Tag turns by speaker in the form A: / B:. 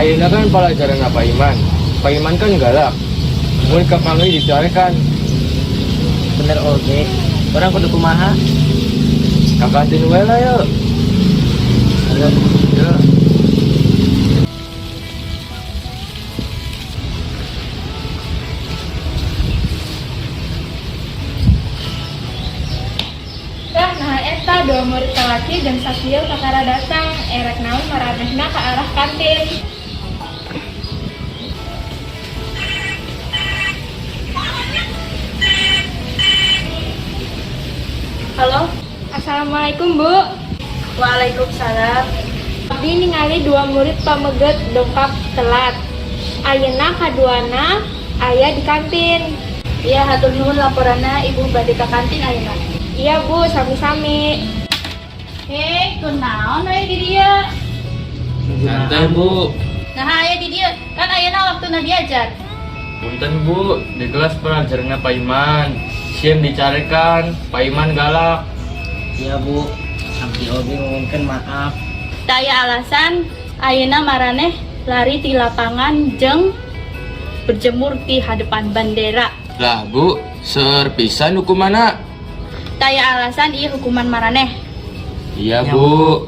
A: Ayeuna kan pelajaran Pak Iman. Pak Iman kan galak. Mun kapanggih dicarekan.
B: Bener oge. Urang kudu kumaha?
A: Ka kantin we lah yuk.
B: Ayo.
A: Yuk.
C: Lah, nah eta dua murid laki dan Sakil kakara datang erek naon maranehna ke arah kantin.
D: Halo,
C: Assalamualaikum, Bu.
D: waalaikumsalam.
C: Abdi ningali dua murid pameget dongkap telat. Ayeuna kaduana aya di kantin.
D: Iya, hatur nuhun laporanna, Ibu bade ka kantin ayeuna.
C: Iya, Bu, sami-sami.
D: Hei, kunaon we di dieu?
A: Santai, Bu.
D: Nah, aya di dieu. Kan ayeuna waktuna diajar.
A: Punten, Bu, di kelas pelajarannya Pak Iman. Sieun dicarekan, Pak Iman galak.
B: Iya, Bu, abdi oge ngomongkeun maaf.
D: Teu aya alasan ayeuna maraneh lari di lapangan jeung berjemur di hadapan bendera.
A: Lah, Bu, seueur pisan hukumanna.
D: Teu aya alasan, ieu hukuman maraneh.
A: Iya,
B: Ya,
A: Bu.